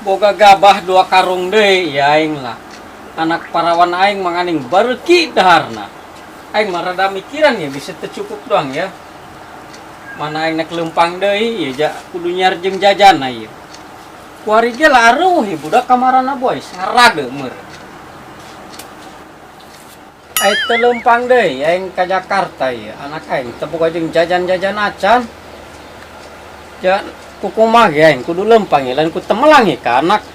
Boga gabah 2 karung deui ya aing lah. Anak parawan aing manganing bareuki daharna. Aing mah rada mikiran ya, bisa teu cukup doang ya. Mana aing nek leumpang deui ya ja, kudu nyiar jeung jajan ieu. Kuari ge lah areuh ieu budak kamarana boys, ngarade meur. Aing teu leumpang deui aing ka Jakarta ieu. Anak aing teu boga jeung jajan-jajan acan. Ja kukumaha ge aing kudu leumpang ieu, lain ku temelang ieu ka anak.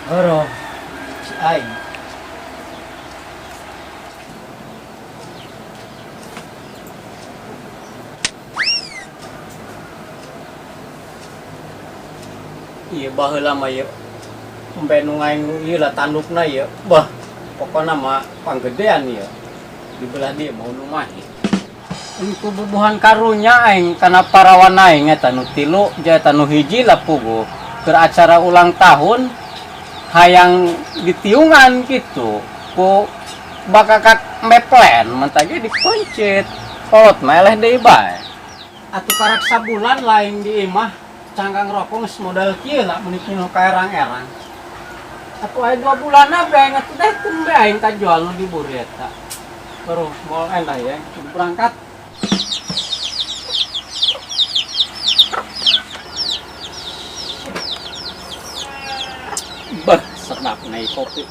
Horo, si aing. Iya, baheula mah ieu. Embe nu aing nu ieu lah tandukna ieu. Bah, pokona mah panggedean ieu. Di belah dieu mau nu mahi. Ku bubuhan karunya aing kana parawan aing eta nu tilu ja eta nu hiji lah puguh. Keur acara ulang tahun hayang ditiungan gitu. Ku bakakak meplen mentah ge dikuncit. Kolot mah eleh deui bae. Atuh karak sabulan lain di imah cangkang rokok geus modal kieu lah mun nu ka erang-erang. Atuh aya 2 bulan bae aing atuh deh tembe aing kajual nu diburi eta. Baru moal endah ya, kudu berangkat. Bah, sedap nih kopi.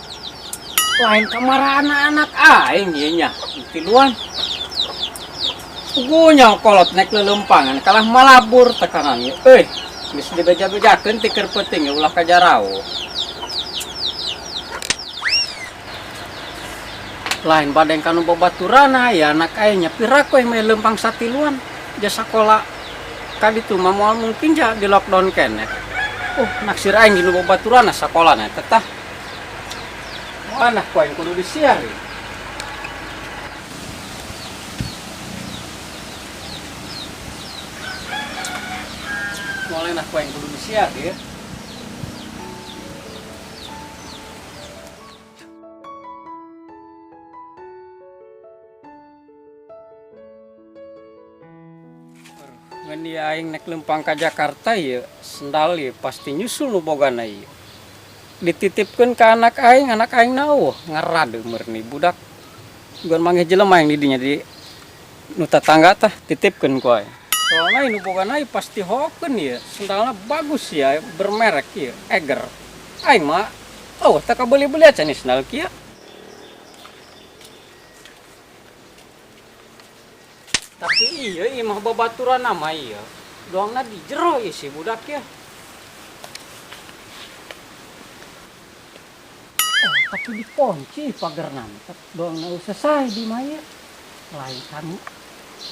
Lain kamar anak-anak aing ieu nya, tiluan. Pugunya kolot naik lelempangan kalah malabur tekanan ieu. Euy, geus dibeja-bejakeun ti keur peuting ulah kajarauh. Lain badeng kanu babaturana ya anak aing nya, piraku aing mah leumpang satiluan ja sakola ka ditu mah moal mungkin ja di lockdown keneh. Oh, naksir aing di nu babaturana sakolana eta tah. Moal nah ku aing kudu disiar ieu. Moal nah ku aing kudu disiar ieu. Ngan ieu aing nek leumpang ka Jakarta ieu, sendal ieu pasti nyusul nu bogana ieu. Dititipkeun ka anak aing na eueuh ngarade meureun budak. Bukan manggih jelema yang di dinya di nu tatangga tah titipkeun ku aing. Soalna nu bogana ieu pasti hokeun ieu, sendalna bagus ya, bermerek ieu, Eiger. Aing mah eueuh teu kabeuli-beuli acan ieu sendal kieu. Tapi iya imah babaturan nama iya. Doangna di jero ieu si budak ya. Oh, tapi dikunci pagerna. Doangna geus selesai di mah ieu. Lain kan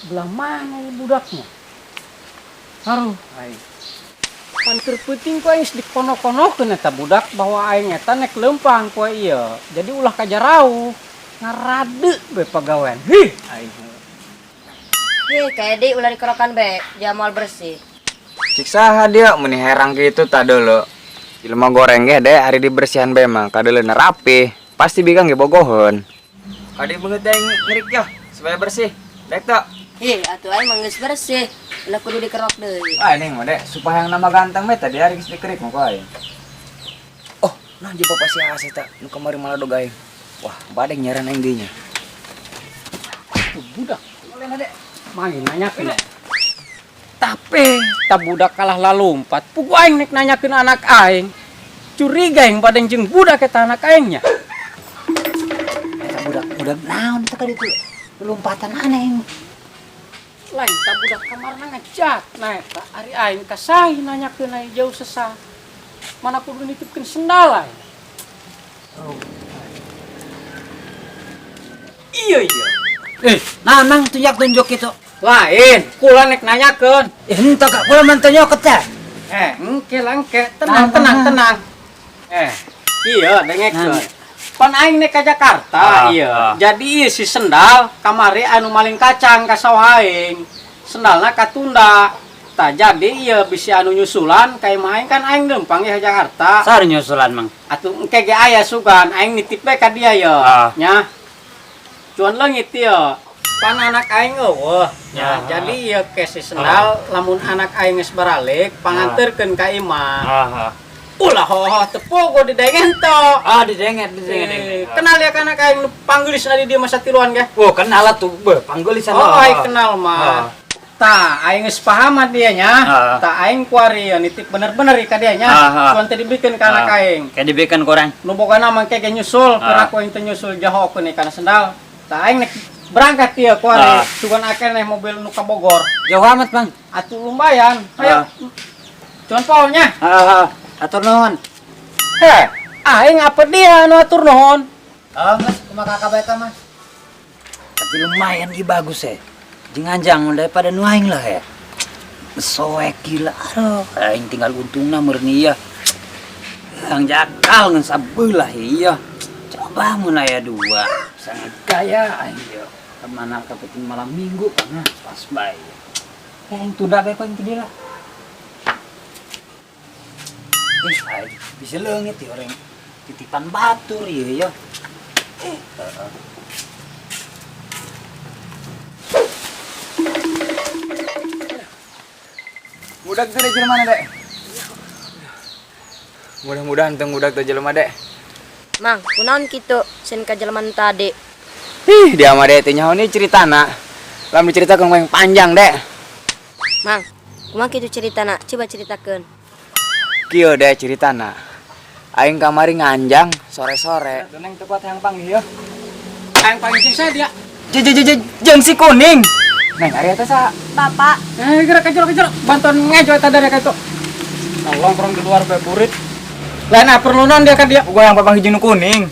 belah mana ieu budaknya? Aduh, aing. Pan keur peuting ku aing geus dikono-konokeun eta budak bahwa aing eta nek leumpang poe ieu. Jadi ulah kajarauh. Ngarade we pagawean. Hih, aing. Ih, kayak di ulah dikerokan be, dia moal bersih. Cik saha dia meni herang gitu tak dulu. Jelema goreng ge deh hari dibersihan be mah kadeuleuna rapi. Pasti bikang ge bogoheun. Kadi beungeut aing ngerik ya supaya bersih. Dek tok. Ih, atuh aing mah geus bersih. Ulah kudu dikerok deui. Ah ini mah dek supaya yang nama ganteng be tadi hari geus dikerik mah ku aing. Oh, nah jeung bapak si Ase tak nu kamari malah dog aing. Wah, badeng nyaran aing dinya. Tuh budak. Main nanyakeun. Tapi ta budak kalah lalumpat. Pugu aing nek nanyakeun anak aing. Curiga aing badeng jeung budak eta anak aingnya. Eta budak budak naon eta ka ditu? Lompatan aneh. Lain tah budak kamarna ngajak. Nah eta ari aing ka saha nanyakeun aing jauh sesah. Mana kudu nitipkeun sendal aing. Oh. Iya iya. Eh, nah mang tunjuk-tunjuk itu. Lain, kula nek nanyakeun. Eh, henteu kak, kula mah teu nyokot teh. Eh, engke lah engke, tenang tenang tenang. Eh, iya dengekeun. Pan aing nek ka Jakarta, iya. Jadi ieu si sendal kamari anu maling kacang ka sawah aing. Sendalna katunda. Tah jadi ieu bisi anu nyusulan ka imah aing kan aing leumpang ya Jakarta. Sar nyusulan mang. Atuh engke ge aya sugan aing nitip bae ka dia ye. Nya. Cuan leungit ieu. Pan anak aing eueuh nya. Jadi ieu ke si sendal lamun anak aing geus baralik panganterkeun ka imah. Ulah hoho teu pogo didengen to. Ah, didengen, didengen. Eh, kenal ya ka anak aing nu panggelis di dia masa tiluan ge. Oh, kenal atuh, beuh, panggeulisan. Oh, aing kenal mah. Tah, aing geus paham dia nya. Tah aing kuari ya nitip bener-bener ka dia nya. Cuan teh dibikeun ka anak aing. Kayak dibikeun korang. Nu bogana mah engke ge nyusul, keur aku aing teu nyusul jaho keun kana sendal. Tah aing nek berangkat ieu kuari, sugan akeh neh mobil nu ka Bogor. Jauh amat, Bang. Atuh lumayan. Ayo. Cuan poho nya. Heeh. Atur nuhun. Heh, aing apa dia anu atur nuhun? Oh, geus kumaha kakak bae eta mah. Tapi lumayan ieu bagus ya. Jeung anjang daripada nu aing lah ya. Soek gila, aduh, aing tinggal untungna meureun ieu. Yang jakal ngan sabelah iya. Coba mun aya dua, sangat kaya aing ieu. Kemana kepenting malam minggu, nah pas bae. Aing tunda bae kok aing lah. Ih, aing bisa leungit ya orang titipan batur ieu ya. Heeh. Budak teh jelema mana, Dek? Mudah-mudahan teu ngudak teh jelema, Dek. Mang, kunaon kitu sen ka jelema tadi? Ih, dia mah Dek teh nyaho ni ceritana. Lamun diceritakeun yang panjang, Dek. Mang, kumaha kitu ceritana? Coba ceritakeun. Kieu Dek ceritana. Aing kamari nganjang sore-sore. Neng teu kuat hayang panggih yeuh. Hayang panggih jeung saya dia. Jeung si kuning. Neng, ari eta saha? Bapak. Eh, gerak ka jero ka jero. Bantuan ngejo eta dari ka itu. Nongkrong di luar bae burit. Lain ah perlu non dia ka dia. Gua yang papanggih jeung nu kuning.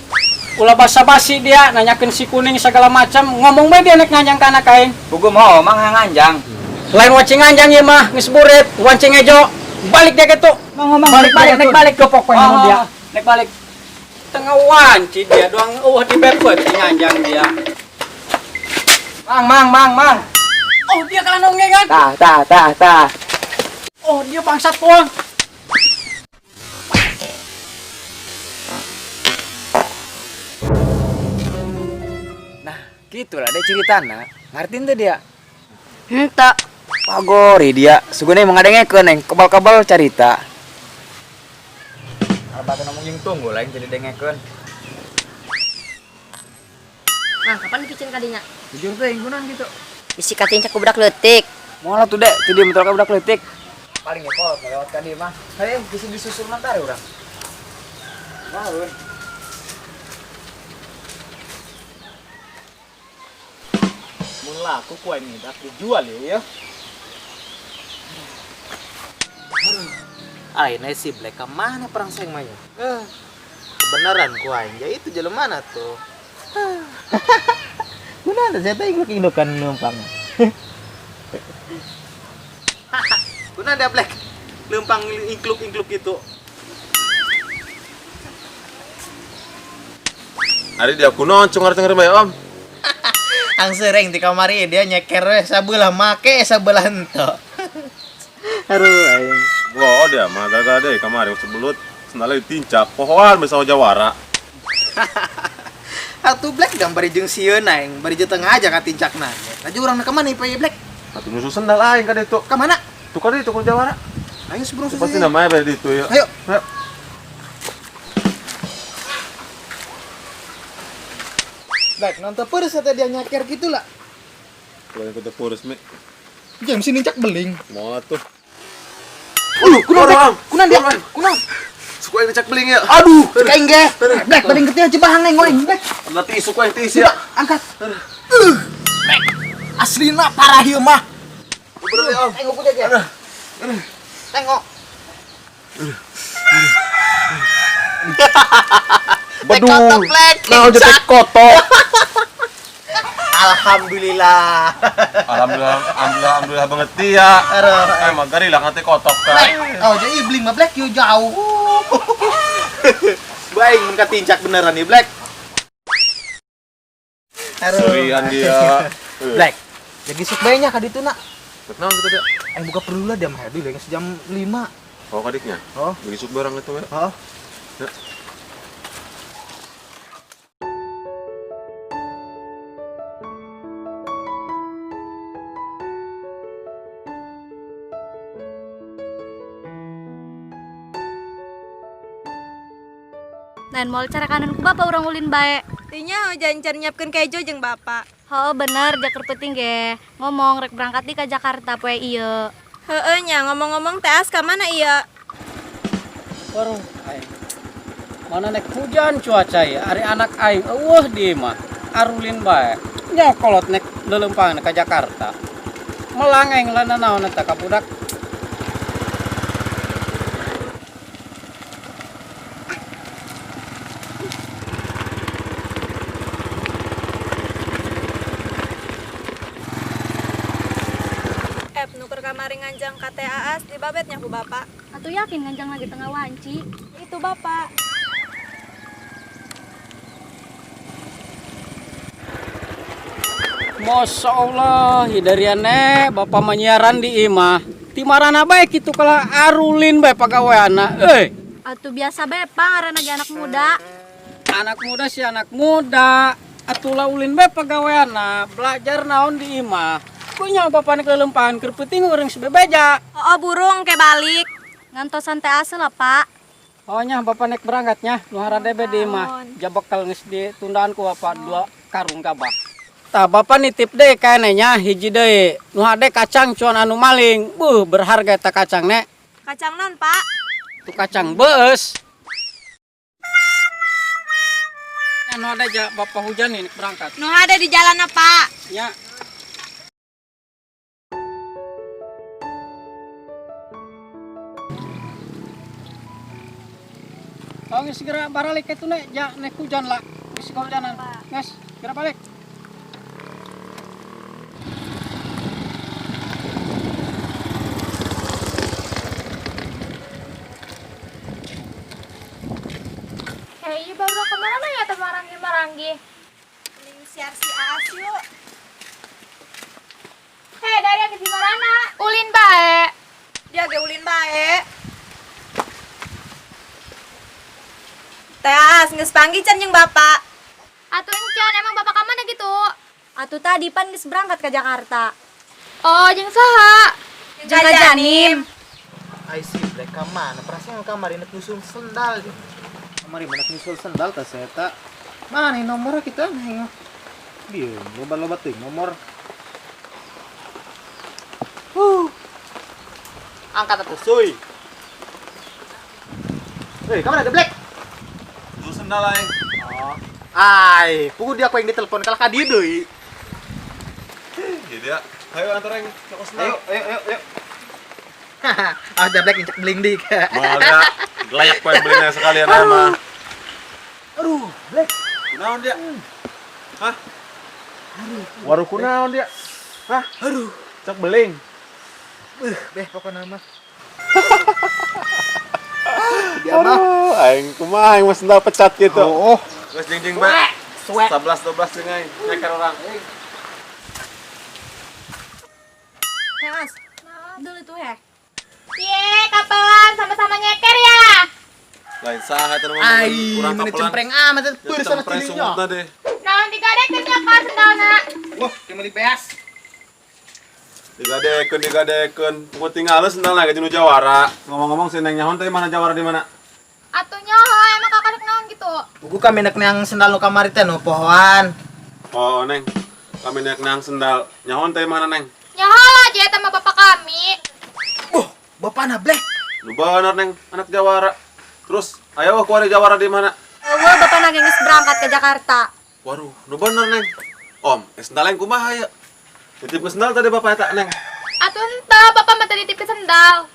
Ulah basa-basi dia nanyakeun si kuning segala macam, ngomong bae dia nek nganjang ka anak aing. Pugu mau mang hayang nganjang. Lain wanci nganjang ieu mah geus burit, wanci ngejo. Balik dia kitu. Mang, mang, Balik, balik, balik, nek balik ke pokoknya Oh, dia. Nek balik. Tengah wanci dia doang eueuh di bepet nganjang dia. Mang, mang, mang, mang. Oh, dia kalah nonge kan? Tah, tah, tah, tah. Oh, dia bangsat puang. Nah, gitulah deh ceritana. Ngertiin tuh dia. Henteu. Pagori dia, sugune emang ngadengekeun neng, kebal-kebal carita. Apa ngomong jeung tunggu lain jadi dengekeun. Nah, kapan dipicen kadinya? Jujur teh ingkunan gitu. Bisi katincak ku budak leutik. Moal tuh Dek, tuh dia mental ka budak leutik. Paling ya kolot lewat ka dieu mah. Hayu bisa disusul mantare urang. Naon? Mun laku ku aing ngidak dijual ya. Aing si Black ka mana perang saing mah ya? Kebenaran ku aing ya itu jelema mana tuh. Guna ada saya teh ingluk-inglukan leumpang. Guna ada Black leumpang ingkluk-ingkluk gitu. Ari dia kunaon cengar-cengar bae Om. Ang sering di kamar dia nyeker we sabelah make sabelah henteu. Aduh aing. Wah, dia mah gara-gara deh kamari sebelut sendalnya ditincak pohoan bisa jawara. Atuh Black dan bari jeung sieun aing, bari jeung tengah aja katincakna. Laju urang ka mana ieu Black? Atuh nyusul sendal aing ka ditu. Ka mana? Tuh ka ditu ku jawara. Ayo sebelum susu. Pasti namanya bari ditu ya. Ayo. Ayo. Black, nonton peureuh teh dia nyaker gitu lah. Kalau yang kutu purus mi. Jam sini cak beling. Mau tuh. Kunaon Black? Kunaon dia? Kunaon? Suku aing cak beling ya. Aduh, cek aing ge. Black, tadi ngerti aja bahang aing goreng, Black. Berarti suku aing tiis ya. Coba angkat. Black. Aslina parah ieu mah. Bener ya, Om. Tengok udah dia. Tengok. Bedul. Kotok, Nah, jadi kotok. Alhamdulillah. Alhamdulillah, alhamdulillah, alhamdulillah banget dia. Aduh. Eh, magari lah ngati kotok kan. Oh, jadi bling mah Black yo jauh. Baik, mun katincak beneran nih Black. Aduh. Surian dia. Black. Jadi sok banyak ka ditu nak. Kenapa gitu dia? Aing buka perlu lah jam hedu geus jam 5. Oh, kadiknya? Oh. Bagi sup barang itu ya. Oh. Ya. Lain moal cara kanan ku bapak urang ulin bae. Tinya hujan can nyiapkeun kejo jeung bapak. Oh bener, jaker penting ge. Ngomong rek berangkat di ke Jakarta poe ieu. Heeh nya ngomong-ngomong teh As ka mana ieu? Waduh, aing. Mana nek hujan cuaca ya, ari anak aing eueuh di mah. Arulin bae. Nyokolot nek leuleumpangan ka Jakarta. Melang aing lah nanaon eta ka budak. Nuker kamari nganjang ka teh Aas dibabetnya ku bapak. Atuh yakin nganjang lagi tengah wanci. Itu bapak. Masya Allah, hidariane bapak menyiaran di imah. Timarana bae kitu kalah arulin bae pagaweana. Euy, Atuh biasa bae pang ngaranna ge anak muda. Anak muda sih anak muda. Atuh lah ulin bae pagaweana, belajar naon di imah. Kunya bapak nek leuleumpangan keur peuting urang sebebeja. Oh, burung ke balik. Ngantosan teh As lah, Pak. Oh nya bapak nek berangkatnya, nu haradebe di imah. Jabekal geus ditundaan ku bapak 2 karung gabah. Tah bapak nitip deui kaenenya hiji deui. Nu hade kacang cuan anu maling. Buh, berharga eta kacang nek. Kacang non, Pak? Tu kacang beus. Ya, nu hade ja bapak hujan nih berangkat. Nu hade di jalan Pak. Ya. Oh, geus segera baralik itu nek, ja nek hujan lah. Geus kehujanan. Geus, segera balik. Hei, iya baru kemana mah ya maranggi-maranggi? Mending siar si Aas yuk. Hei, dari yang di mana? Ulin bae. Dia ge ulin bae. Teh Aas geus panggih can jeung bapak. Atuh encan, emang bapak ka mana gitu? Atuh tadi pan geus berangkat ke Jakarta. Oh, jeung saha? Jeung ka Janim. Ai si Black ka mana? Perasaan kamari nek nyusul sendal. Kamari nek nyusul sendal teh saya tak. Mana ini nomor kita nih? Bieu loba-loba teuing nomor. Angkat atuh suy. Hei, kamu ada Black? Nyusul sendal aing. Oh. Ai, pugu dia aku yang ditelepon kalah ka dieu deui. Iya dia. Ayo antar aing ke sendal. Ayo, ayo, ayo, ayo. Ah, udah Black injek beling dik. Mau dia gelayak poe belinya sekalian mah. Aduh, Black. Kunaon dia? Hah? Waruh kunaon dia? Hah? Aduh. Cak beling. Beh pokoknya mah. Dia mah. Aduh, aing kumaha aing mah sendal pecat gitu. Oh. Geus jing-jing bae. Suwe. 11 12 jeung aing nyeker orang. Hei, As. Dulu tuh heh. Ye, kapelan sama-sama nyeker ya. Lain saha eta mah Ai, kurang mana kapelan. cempreng amat itu Ya, sana cempreng tilinya. sungutna deh. Naon digadekeun nya ka sendalna? Wah, kemali beas. Digadekeun, digadekeun. Tunggu tinggal sendalna ge jeung nu jawara. Ngomong-ngomong si Neng nyaho teh mana jawara di mana? Atuh nyaho emang kakak rek naon gitu? Buku kami nek nang sendal nu kamari teh nu pohoan. Oh, Neng. Kami nek nang sendal. Nyaho teh mana, Neng? Nyaho lah dia sama bapak kami. Wah, bapana Black. Nu bener, Neng, anak jawara. Terus, ayo ku ada jawara di mana? Eueuh bapak nage geus berangkat ke Jakarta. Waduh, nu bener, Neng. Om, sendal yang kumaha ya? Titip ke sendal tadi bapak eta, Neng. Atuh henteu, papa mah tadi titip sendal.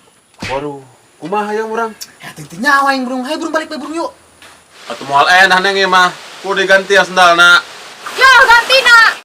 Waduh, kumaha yang urang? Ya ting nyawa yang burung, hayo burung balik bae burung yuk. Atuh moal enah Neng ieu mah. Kudu diganti ya sendalna. Yo, ganti nak.